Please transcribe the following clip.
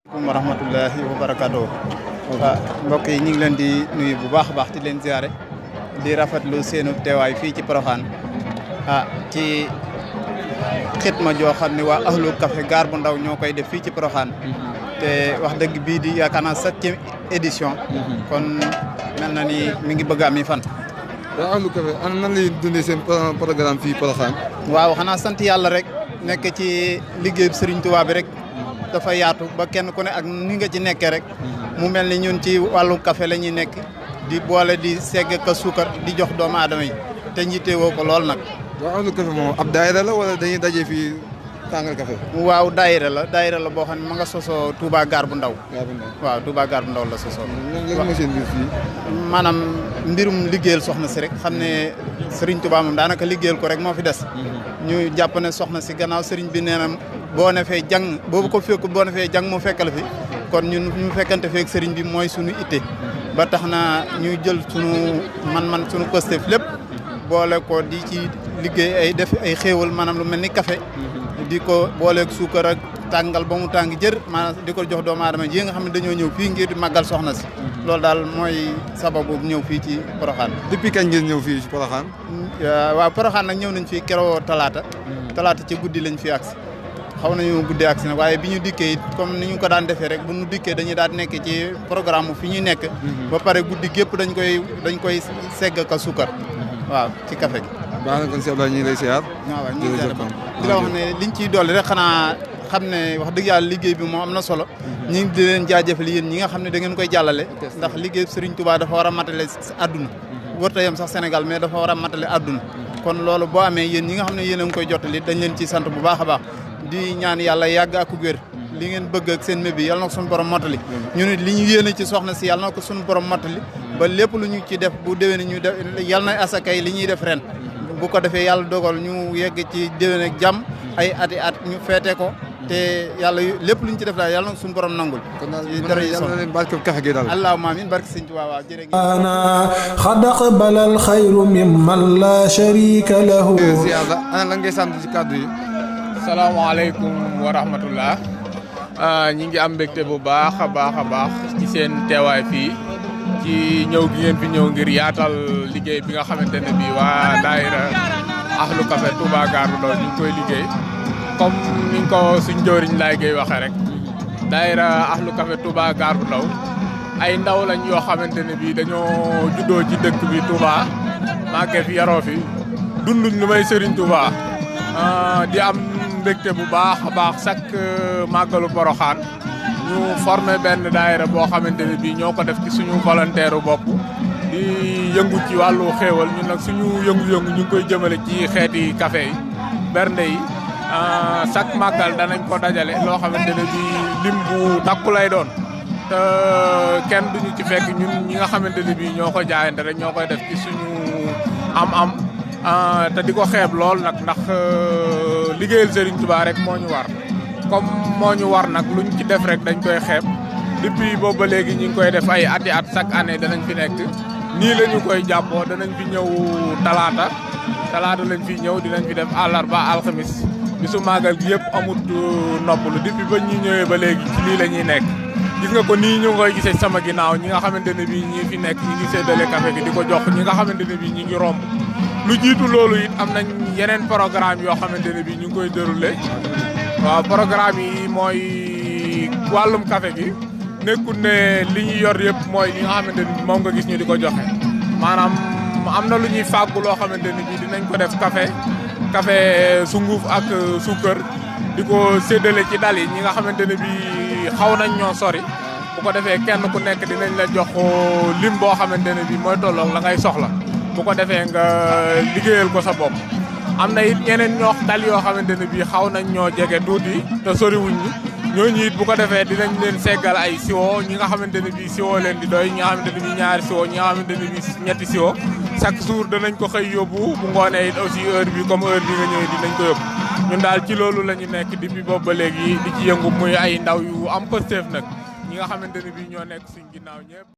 wa rahmatullahi wa barakaatu. Mbokk yi ñu ngi leen di nuyu bu baax a baax di leen ziare di rafetlu seenu teewaay fii ci Porokhane ci xitma joo xam ne waa Ahlu Café Gare bu Ndaw ñoo koy def fii ci Porokhane te wax dëgg bii di yaakaar naa 7e édition. kon mel na ni mi ngi bëgg am fan. waaw Ahlu Café nan lay dundee seen programme fii Porokhane. waaw xanaa sant yàlla rek nekk ci liggéey Serigne Touba bi rek. dafa yaatu ba kenn ku ne ak ni nga ci nekkee rek mu mel ni ñun ci wàllu café la ñuy nekk di boole di segg ka suukar di jox doomu aadama yi te njiitewoo ko lool nag. waaw Ahlu Café moom ab daayira la wala dañuy daje fii tàngal café. waaw daayira la boo xam ne ma nga sosoo Touba Gare bu Ndaw. waaw Touba Gare bu Ndaw la sosoo. lan mooy seen mbir fii. maanaam mbirum liggéeyal soxna si rek xam ne Serigne Touba moom daanaka liggéeyal ko rek moo fi des. ñu jàpp ne soxna si gannaaw Serigne bi nee na boo ne fee jàng boobu ko fekk boo ne fee jàng mu fekkal fi kon ñun ñu fekkante feek Serigne bi mooy suñu itte ba tax na ñu jël sunu man sunu Pastef lépp boole ko di ci liggéey ay def ay xéewal maanaam lu mel ni café di ko booleeg suukar ak tàngal ba mu tàng jër maanaam di ko jox doomu aadama yi nga xam ne dañoo ñëw fii ngir di màggal soxna si loolu daal mooy sababu ñëw fii ci Porokhane. depuis kañ ngeen ñëw fii ci Porokhane. waaw Porokhane nag ñëw nañ fii keroo talaata ci guddi lañ fi agsi xaw nañu guddee agsi nag waaye bi ñu dikkee it comme ni ñu ko daan defee rek bu ñu dikkee dañuy daan nekk ci programme fi ñuy nekk ba pare guddi gépp dañ koy segg ka suukar waaw ci café gi. baax na kon Cheikh Abdoulaye ñu ngi lay siyaar. waaw ñu ngi di la wax ne liñ ciy dolli rek xanaa xam ne wax dëgg yàlla liggéey bi moom am na solo ñu ngi di leen jaajëfal yéen ñi nga xam ne da ngeen koy jàllale ndax liggéey Serigne Touba dafa war a matale àdduna warta yam sax Sénégal mais dafa war a matale àdduna kon loolu boo amee yéen ñi nga xam ne yéen a ngi koy jottali dañ leen ci sant bu baax a baax di ñaan yàlla yàgg ak wér li ngeen bëgg ak seen méb yi yàlla na ko suñu borom mottali ñu nit li ñu yéene ci soxna si yàlla na ko suñu borom mottali ba lépp lu ñu ci def bu déwéne ñu def yàlla na asakay li ñuy def ren bu ko defee yàlla dogal ñu yegg ci déwén ak jàmm ay ati at ñu feete ko te yàlla lépp lu ñu ci def daal yàlla na suñu borom nangul. kon daal yàlla na leen barke café gi daal. allahumma amiin barke Sëñ Tuubaa waaw jërëjëf. xad aqbala al xayru mimman la sharika lahu. ana lan ngay sant ci kàddu yi. salaamaaleykum wa rahmatullah ñi ngi am mbégte bu baax a baax ci seen teewaay fii ci ñëw gi ngeen fi ñëw ngir yaatal liggéey bi nga xamante ne bii waa daayira Ahlu Café Touba Gare bu Ndaw ñu ngi koy liggéey comme ni nga ko suñ jëwriñ laay gay waxee rek daayira Ahlu Café Touba Gare bu Ndaw ay ndaw lañ yoo xamante ne bii dañoo juddoo ci dëkk bi Touba màggee fi yaroo fi dunduñ lu may Serigne Touba di am mbégte bu baax a baax chaque màggalu Porokhane ñu formé benn daayira boo xamante ne bii ñoo ko def ci suñu volontaire bopp di yëngu ci wàllu xéewal ñun nag suñu yëngu-yëngu ñu ngi koy jëmale ci xeeti café yi bernde yi chaque màggal danañ ko dajale loo xamante ne bii lim bu takku lay doon te kenn duñu ci fekk ñun ñi nga xamante ne bii ñoo ko jaayante rek ñoo koy def ci suñu am-am te di ko xeeb lool nag ndax liggéeyal Serigne Touba rek moo ñu war comme moo ñu war nag luñ ci def rek dañ koy xeeb depuis boobu ba léegi ñu ngi koy def ay ati at chaque année danañ fi nekk nii la ñu koy jàppoo danañ fi ñëw talaata lañ fi ñëw dinañ fi def àllarba alxamis bisu màggal gi yëpp amut noppalu depuis ba ñu ñëwee ba léegi ci lii la ñuy nekk gis nga ko nii ñu ngi koy gisee sama ginnaaw ñi nga xamante ne bii ñi fi nekk ñi ngi séddale café gi di ko jox ñi nga xamante ne bii ñi ngi romb lu jiitu loolu it am nañ yeneen programme yoo xamante ne bii ñu ngi koy déroulé waaw programme yi mooy wàllum café gi nekkul ne li ñuy yor yëpp mooy li nga xamante ni moom nga gis ñu di ko joxe maanaam am na lu ñuy fàggu loo xamante ne bii dinañ ko def café sunguf ak suukar di ko séddale ci dal yi ñi nga xamante ne bii xaw nañ ñoo sori bu ko defee kenn ku nekk dinañ la jox lim boo xamante ne bii mooy tolloog la ngay soxla bu ko defee nga liggéeyal ko sa bopp am na it ñeneen ñoo dal yoo xamante ne bii xaw nañ ñoo jege tuuti te soriwuñ ñi ñooñu it bu ko defee dinañ leen seggal ay siwo ñi nga xamante ne bii siwo leen di doy ñi nga xamante ne bii ñaari siwo ñi nga xamante ne bii ñetti siwo chaque jour danañ ko xëy yóbbu bu ngoonee it aussi heure bi comme heure bi nga ñëwee dinañ ko yóbbu ñun daal ci loolu la ñu nekk depuis boobu ba léegi di ci yëngu muy ay ndaw yu am Pastef nag ñi nga xamante ne bii ñoo nekk suñ ginnaaw ñëpp